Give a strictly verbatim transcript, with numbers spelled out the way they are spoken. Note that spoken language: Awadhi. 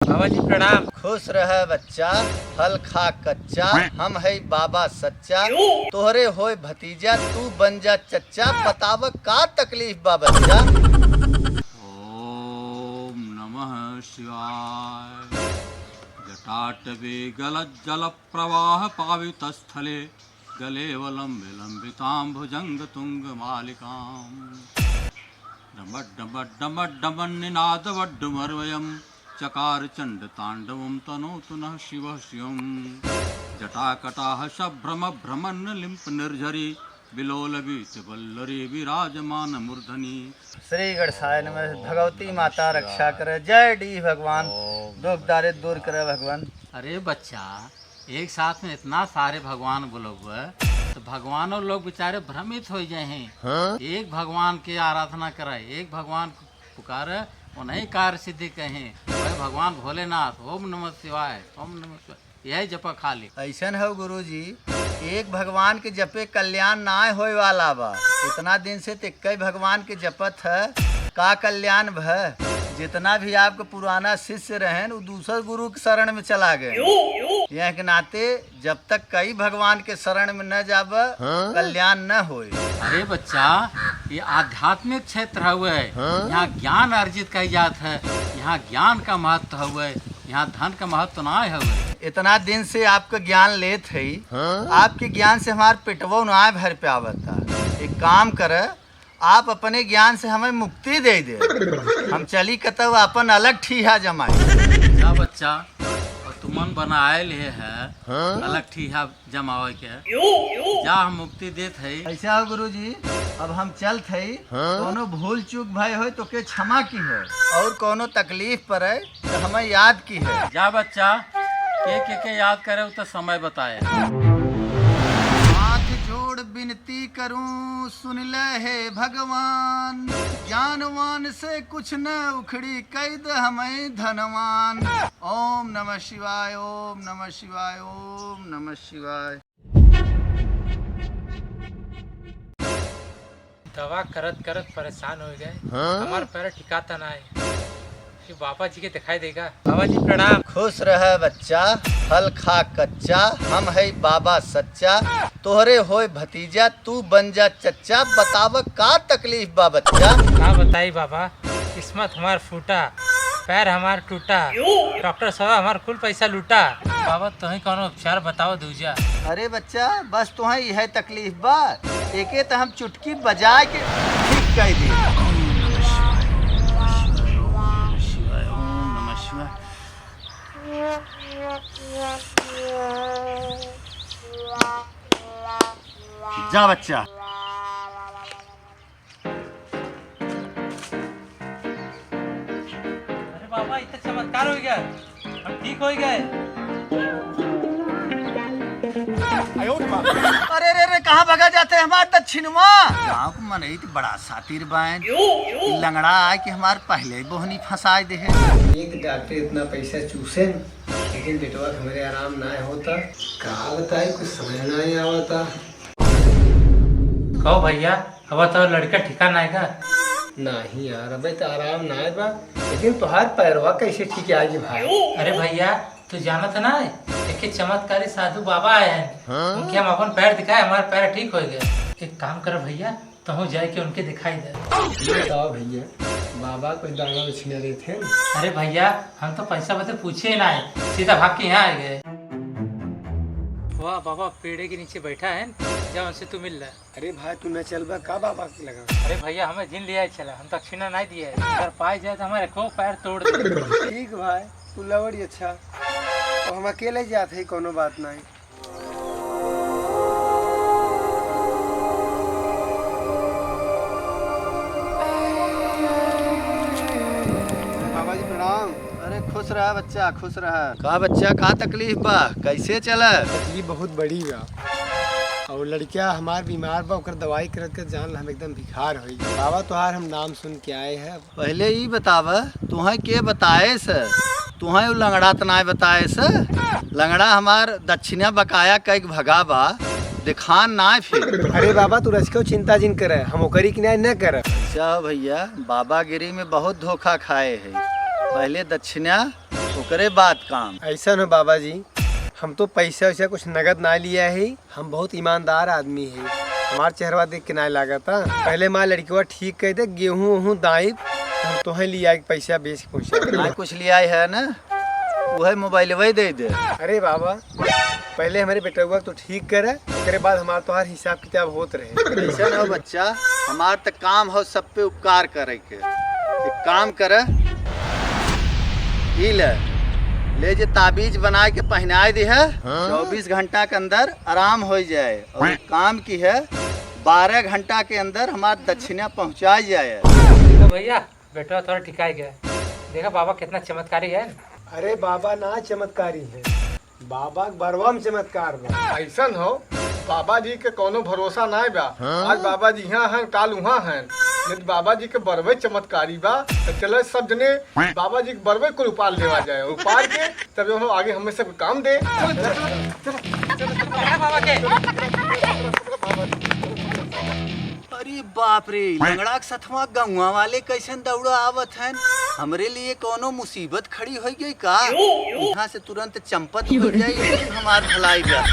बाबा जी प्रणाम। खुश रह बच्चा, फल खा कच्चा, हम है बाबा सच्चा, तोहरे होए भतीजा, तू बन जा चच्चा, बताव का तकलीफ बा बच्चा? ओम नमः शिवाय। जटाटवी गलज्जल प्रवाह पावित स्थले गलेवलम्ब्य लम्बितां भुजङ्गतुङ्गमालिकाम्। डमड्डमड्डमड्डमन्निनादवड्डुमर्वयं चकार चण्डताण्डवं तनोतु नः शिवः शिवम्। जटाकटाहसभ्रमभ्रमण्डलिम्पनिर्झरी विलोलवीतवल्लरी विराजमानमूर्धनि। श्री गणेशाय नमः। भगवती माता रक्षा करे। जय डीह भगवान, दुख दारिद्र दूर करे भगवान। अरे बच्चा, एक साथ में इतना सारे भगवान बोलबे, तो भगवानो लोग बेचारे भ्रमित होइ जाए हैं। हाँ? एक भगवान के आराधना करे, एक भगवान पुकारे, उन्हीं कार्य सिद्धि कहें। वह भगवान भोलेनाथ, ओम नमः शिवाय, ओम नमः शिवाय, यही जपा खाली। ऐसन हो गुरुजी, एक भगवान के जपे कल्याण नाय होए वाला बा। इतना दिन से ते कई भगवान के जपत है, का कल्याण भ? जितना भी आपके पुराना शिष्य रहन, उ दूसर गुरु के शरण में चला गए। यह के नाते जब तक कई भगवान के शरण में न जाब, हाँ? कल्याण न होए। अरे बच्चा, ये आध्यात्मिक क्षेत्र हवे, हाँ? यहाँ ज्ञान अर्जित कई जात है, यहाँ ज्ञान का महत्व हवे, यहाँ धन का महत्व ना हवे। इतना दिन से आपका ज्ञान लेत है, हाँ? आपके ज्ञान से हमार पेटवो ना भर पावता। एक काम कर, आप अपने ज्ञान से हमें मुक्ति दे दे, हम चली कतौ अपन अलग ठीहा जमाए। जा बच्चा, और तुमन बनाए ले है हाँ? अलग ठीहा जमावे के, जा हम मुक्ति देत है। ऐसा हो गुरुजी, अब हम चलत है, हाँ? कोनो भूल चूक भय होए तो के क्षमा की है, और कोनो तकलीफ पड़े तो हमें याद की है। जा बच्चा, के के के याद करे उ तो समय बताए। हाथ जोड़ बिनती करूं, सुन ले हे भगवान, ज्ञानवान से कुछ न उखड़ी, कई दे हमें धनवान। ओम नमः शिवाय, ओम नमः शिवाय, ओम नमः शिवाय। दवा करत करत परेशान हो गए। हाँ? हमार पैर ठिकाता ना है। ये बाबा जी के दिखाई देगा। बाबा जी प्रणाम। खुश रह बच्चा, फल खा कच्चा, हम है बाबा सच्चा, तोहरे होए भतीजा, तू बन जा चच्चा, बताव का तकलीफ बा बच्चा? का बताई बाबा, किस्मत हमार फूटा, पैर हमार टूटा, डॉक्टर साहब हमार कुल पैसा लूटा। बाबा तोही कौनो उपचार बताओ दूजा। अरे बच्चा, बस तोहे यह तकलीफ बा, एके त हम चुटकी बजा के ठीक कर दे। ओम नमः शिवाय, ओम नमः शिवाय। जा बच्चा। अरे बाबा, इतना चमत्कार हो गया, हम ठीक हो गए। अरे रे रे, कहाँ भगा जाते हमार दक्षिणवा? गाँव के मनई तो बड़ा सातिर बायन, लंगड़ा आए कि हमार पहले ही बोहनी फंसाए दे है। एक डॉक्टर इतना पैसा चूसे, लेकिन बेटवा के हमरे आराम ना होता। का बताई, कुछ समझ ना आवता। कहो भैया, अब तो लड़का ठिकाना है का? नहीं यार, अबे तो आराम ना है बा, लेकिन तोहार पैरवा कैसे ठीक आएगी भाई? अरे भैया, तू जानत ना है, एक चमत्कारी साधु बाबा आए हैं, हाँ? उनके हम अपन पैर दिखाए, हमारा पैर ठीक हो गया। एक काम कर भैया, तहूँ जाए के उनके दिखाई दे। बताओ भैया, बाबा कोई दाना दक्षिणा देते हैं? अरे भैया, हम तो पैसा बदे पूछे ही ना है, सीधा भाग के यहाँ आ गए। वाह बाबा, पेड़े के नीचे बैठा है, जा उनसे तू मिल ले। अरे भाई, तू न चलबा का बाबा के लगा? अरे भैया, हमें जिन लिया चला, हम दक्षिणा नहीं दिया है। अगर पाए जाए तो हमारे को पैर तोड़ दे। ठीक भाई, तू लवड़ी अच्छा, तो हम अकेले जात है, कोनो बात नहीं। बाबा जी प्रणाम। अरे खुश रहा बच्चा, खुश रहा। का बच्चा, का तकलीफ बा? कैसे चला? तकलीफ बहुत बड़ी बा। और लड़किया हमार बीमार बा, ओकर दवाई करत करत जान ला हम एकदम भिखार होई। बाबा तोहार हम नाम सुन के आए हैं। पहले ई बतावा, तुहें के बताए से? तुहें उ लंगड़ा त नाय बताए से? लंगड़ा हमार दक्षिणा बकाया कइक भगा बा, दिखान नाय फिर। अरे बाबा, तू रचको चिंता जिन करे, हम ओकरी किनारे न करब। अच्छा भैया, बाबागिरी में बहुत धोखा खाए है। पहले दक्षिणा, करे बात काम। ऐसा न बाबा जी, हम तो पैसा वैसा कुछ नगद ना लिया है, हम बहुत ईमानदार आदमी है, हमार चेहरवा देख के ना लागता। पहले हमार लड़कवा ठीक कर दे, गेहूं वहूं दाइब, हम तोहे लिया के पैसा बेच के पहुंचा। ना कुछ लिया है ना, वह मोबाइलवे दे दे। अरे बाबा, पहले हमारे बेटवा तो ठीक करे, ओकरे बाद हमार तोहार हिसाब किताब होत रहे। ऐसा न हो बच्चा, हमार त काम हो सब पे उपकार करे के। एक काम कर, ई ले, ले जे ताबीज बनाए के पहनाए दे है, चउबीस घंटा के अंदर आराम हो जाए। और एक काम की है, बारह घंटा के अंदर हमार दक्षिणा पहुँचाई जाए। तो भैया, बेटवा थोड़ा ठिकाई गया। देखा बाबा कितना चमत्कारी है। अरे बाबा ना चमत्कारी है, बाबा के बरवा में चमत्कार बा। ऐसन हो, बाबा जी के कौनो भरोसा नाय बा। आज बाबा जी यहाँ हैं, काल वहाँ हैं, नहीं तो बाबा जी के बरवे चमत्कारी बा। तो चले सब जने बाबा जी के बरवे कुल उपार लेवा जाए, उपार के तब हम आगे हमें सब काम दे। चलो, चलो, चलो, चलो। अरे बाप रे, लंगड़ा के सथवा गौवा वाले कैसन दौड़ा आवत हैं? हमरे लिए कौनो मुसीबत खड़ी हो गई का? यहाँ से तुरंत चंपत हो जाए, लेकिन हमार भलाई बा।